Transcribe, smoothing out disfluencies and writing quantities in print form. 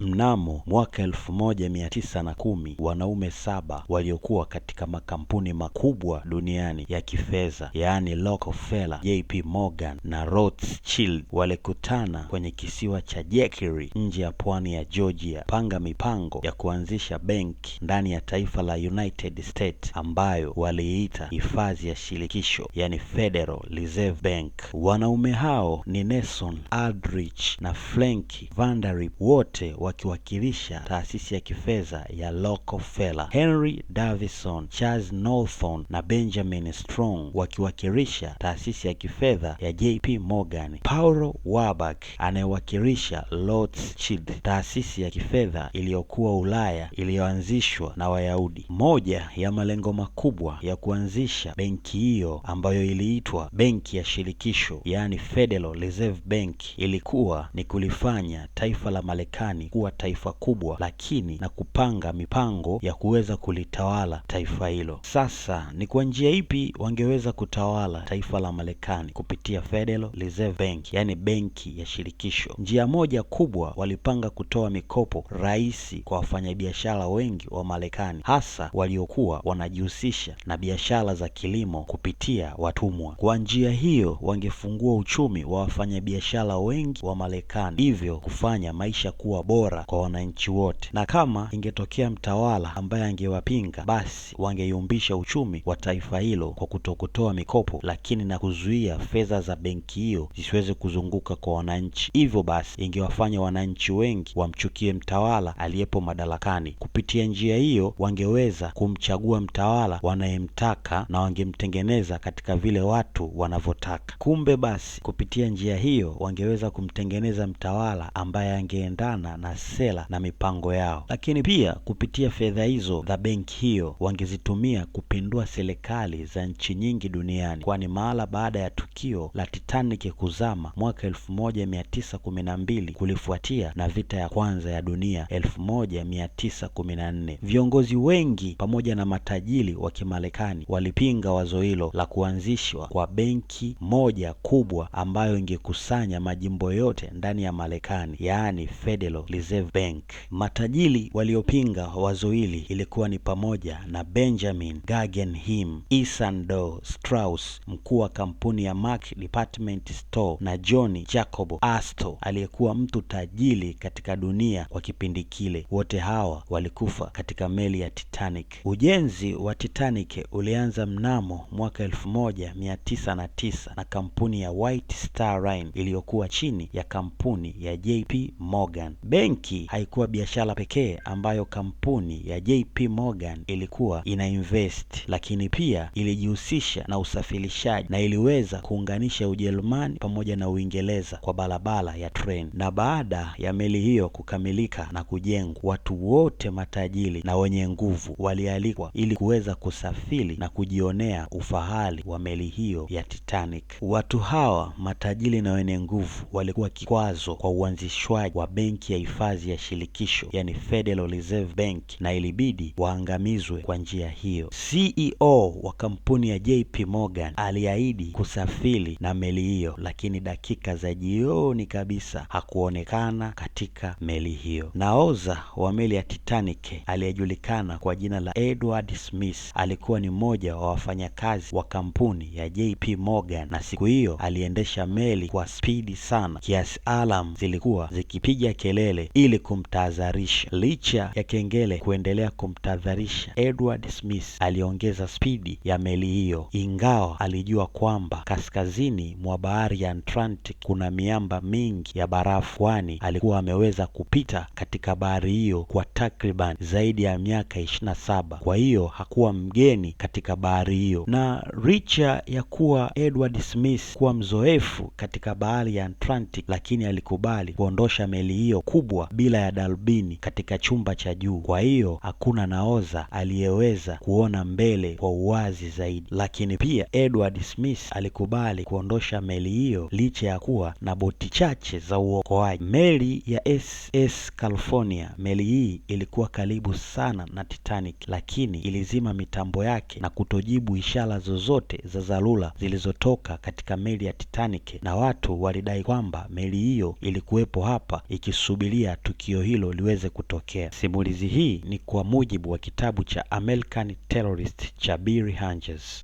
Mnamo mwaka 1910 wanaume 7 waliokuwa katika makampuni makubwa duniani ya kifedha, yaani Rockefeller, JP Morgan na Rothschild, walikutana kwenye kisiwa cha Jekyll nje ya pwani ya Georgia panga mipango ya kuanzisha benki ndani ya taifa la United States ambayo waliita hifadhi ya shirikisho, yani Federal Reserve Bank. Wanaume hao ni Nelson Aldrich na Frank Vanderlip, wote wakiwakilisha taasisi ya kifedha ya Rockefeller. Henry Davison, Charles Norton na Benjamin Strong wakiwakilisha taasisi ya kifedha ya JP Morgan. Paulo Warburg anayewakilisha Rothschild, taasisi ya kifedha iliyokuwa Ulaya iliyoanzishwa na Wayahudi. Moja ya malengo makubwa ya kuanzisha benki hiyo ambayo iliitwa benki ya shirikisho, yaani Federal Reserve Bank, ilikuwa ni kulifanya taifa la Marekani kuwa taifa kubwa, lakini na kupanga mipango ya kuweza kulitawala taifa hilo. Sasa ni kwa njia ipi wangeweza kutawala taifa la Marekani kupitia Federal Reserve Bank, yaani benki ya shirikisho? Njia moja kubwa, walipanga kutoa mikopo rahisi kwa wafanyabiashara wengi wa Marekani, hasa waliokuwa wanajihusisha na biashara za kilimo kupitia watumwa. Kwa njia hiyo wangefungua uchumi wa wafanyabiashara wengi wa Marekani, hivyo kufanya maisha kuwa bora kwa wananchi wote. Na kama ingetokea mtawala ambaye angewapinga, basi wangeyumbisha uchumi wa taifa hilo kwa kutokutoa mikopo, lakini na kuzuia fedha za benki hiyo zisiweze kuzunguka kwa wananchi. Hivyo basi ingewafanya wananchi wengi wamchukie mtawala aliyepo madarakani. Kupitia njia hiyo wangeweza kumchagua mtawala wanayemtaka na wangemtengeneza katika vile watu wanavyotaka. Kumbe basi kupitia njia hiyo wangeweza kumtengeneza mtawala ambaye angeendana na sera na mipango yao. Lakini pia kupitia fedha hizo za benki hiyo wangezitumia kupindua serikali za nchi nyingi duniani, kwani mara baada ya tukio la Titanic kuzama mwaka 1912 kulifuatia na vita ya kwanza ya dunia 1914. Viongozi wengi pamoja na matajiri wa Kimarekani walipinga wazo hilo la kuanzishwa kwa benki moja kubwa ambayo ingekusanya majimbo yote ndani ya Marekani, yaani Federal Reserve Bank. Matajiri waliopinga wazo hili ilikuwa ni pamoja na Benjamin Guggenheim, Isidor Strauss, mkuu wa kampuni ya Mack Department Store, na John Jacob Astor aliyekuwa mtu tajiri katika dunia kwa kipindi kile. Wote hawa walikufa katika meli ya Titanic. Ujenzi wa Titanic ulianza mnamo mwaka 1909 na kampuni ya White Star Line iliyokuwa chini ya kampuni ya JP Morgan. Benki haikuwa biashara pekee ambayo kampuni ya JP Morgan ilikuwa ina invest, lakini pia ilijihusisha na usafirishaji na iliweza kuunganisha Ujerumani pamoja na Uingereza kwa barabara ya treni. Na baada ya meli hiyo kukamilika na kujengwa, watu wote matajiri na wenye nguvu walialikwa ili kuweza kusafiri na kujionea ufahari wa meli hiyo ya Titanic. Watu hawa matajiri na wenye nguvu walikuwa kikwazo kwa uanzishwaji wa benki ya hifadhi ya shirikisho, yani Federal Reserve Bank, na ilibidi waangamizwe kwa njia hiyo. CEO wa kampuni ya JP Morgan aliahidi kusafiri na meli hiyo, lakini dakika za jioni kabisa hakuonekana katika meli hiyo. Nahodha wa meli ya Titanic aliyejulikana kwa jina la Edward Smith alikuwa ni mmoja wa wafanyakazi wa kampuni ya JP Morgan, na siku hiyo aliendesha meli kwa spidi sana kiasi alarm zilikuwa zikipiga kelele ili kumtahadharisha. Licha ya kengele kuendelea kumtahadharisha, Edward Smith aliongeza spidi ya meli hiyo, ingawa alijua kwamba kaskazini mwa bahari ya Atlantic kuna miamba mingi ya barafu, kwani alikuwa ameweza kupita katika bahari hiyo kwa takriban zaidi ya miaka 27. Kwa hiyo hakuwa mgeni katika bahari hiyo, na licha ya kuwa Edward Smith kuwa mzoefu katika bahari ya Atlantic, lakini alikubali kuondosha meli hiyo kubwa bila ya darubini katika chumba cha juu. Kwa hiyo hakuna nahodha aliyeweza kuona mbele kwa uwazi zaidi. Lakini pia Edward Smith alikubali kuondosha meli hiyo licha ya kuwa na boti chache za uokoaji. Meli ya SS California, meli hii ilikuwa karibu sana na Titanic, lakini ilizima mitambo yake na kutojibu ishara zozote za dharura zilizotoka katika meli ya Titanic, na watu walidai kwamba meli hiyo ilikuwepo hapa ikisubiria iliyopelekea tukio hilo liweze kutokea. Simulizi hii ni kwa mujibu wa kitabu cha American Terrorist cha Bill Hanges.